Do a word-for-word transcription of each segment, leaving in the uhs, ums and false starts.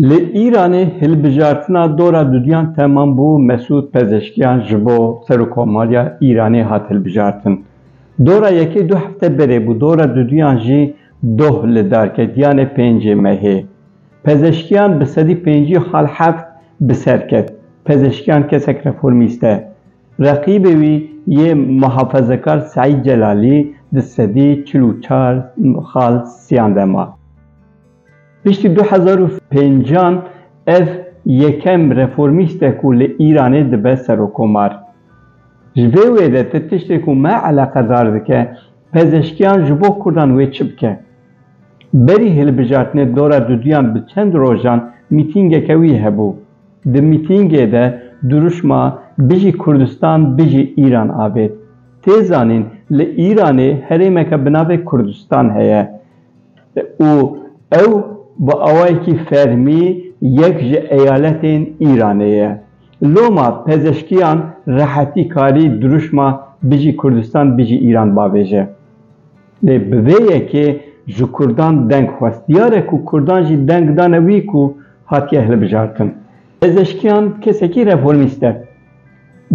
Li Îranê hilbijartina dora dudiyan temam bû, Mesûd Pezeşkiyan ji bo serokkomariya Îranê hat hilbijartin. Dora yekê du hefte berê bû, dora dudiyan jî doh li dar ket, yanê pêncê mehê. Pezeşkiyan bi sedî pêncî hal heft bi ser ket. Pezeşkiyan kesek reformîst e. Reqîbê wî yê muhafezekar Seîd Celalî di sedî çil û çar xal siyan de ma. Piştî du hezar û pêncan ev yekem reformîst e ku li Îranê dibe serokkomar. Ji vê wê de ti tiştê ku me eleqedar dike, Pezeşkiyan ji bo Kurdan wê çi bike? Berî hilbijartinê dora dudiyan bi çend rojan mîtîngeke wî hebû. Di mîtîngê de duruşma Bijî Kurdistan, Bijî Îran avêt. Tê zanîn, li Îranê herêmeke bi navê Kurdistan heye û ew bi awayekî fermî yek ji eyaletên Îranê ye. Loma Pezeşkiyan rehetî karî duruşma Bijî Kurdistan, Bijî Îran bavêje. Lê bi vê yekê ji Kurdan deng xwest. Diyar e ku Kurdan jî deng dane wî ku hatiye hilbijartin. Pezeşkiyan kesekî reformîst e.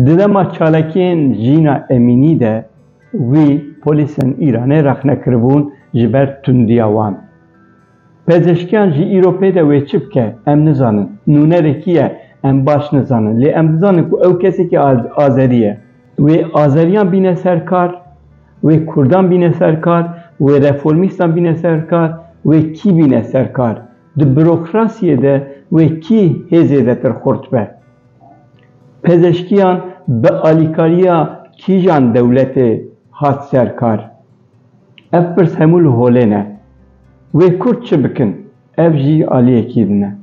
Di dema çalakiyên Jîna Emînî de wî polîsên Îranê rexne kiribûn ji ber tundiya wan. Pezeşkiyan jî îro pê de wê çi bike, em nizanin. Nûnerê kî ye, em baş nizanin. Lê em dizanin ku ew kesekî az-, azerî ye. Wê azeriyan bîne ser kar, wê kurdan bîne ser kar, wê reformîstan bîne ser kar, wê kî bîne ser kar? Di burokrasiyê de wê kî hê zêdetir xurt be? Pezeşkiyan bi alîkariya kîjan dewletê hat ser kar? Ev pirs hemû li holê ne. Wê kurd çi bikin? Ev jî aliyekî din e.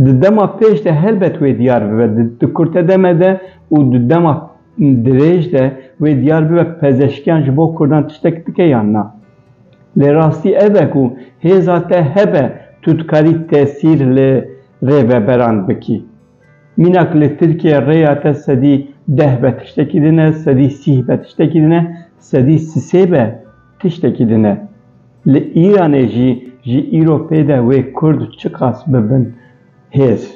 Di dema pêş de helbet wê diyar bibe, di, di kurte deme de û di dema dirêj de wê diyar bibe Pezeşkiyan ji bo kurdan tiştek dike yan na. Lê rastî ev e ku hêza te hebe, tu dikarî tesîr li rêveberan bikî. Mînak li Tirkiye rêya te sedî deh be tiştekî din e, sedî sîh be tiştekî din e, sedî sisê be tiştekî din e. Li Îranê jî ji îro pê de wê kurd çiqas bibin hêz.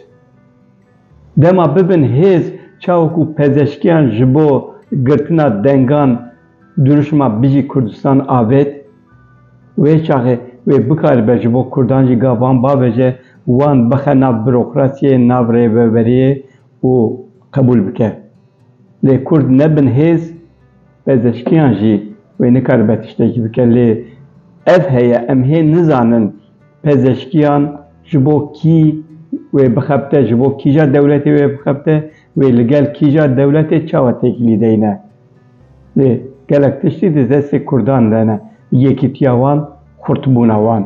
Dema bibin hêz, çawa ku Pezeşkiyan ji bo girtina dengan duruşma Bijî Kurdistan avêt, wê çaxê wê bikaribe ji bo kurdan jî gavan bavêje, wan bixe nav burokrasiyê, nav rêveberiyê û qebûl bike. Lê kurd nebin hêz, Pezeşkiyan jî wê nikaribe tiştekî bike. Lê ev heye, em hê nizanin Pezeşkiyan ji bo kî wê bixebite, ji bo kîja dewletê wê bixebite, wê li gel kîja dewletê çawa têkilî deyne. Lê gelek tiştî di destê kurdan de ne, yekîtiya wan, xurtbûna wan.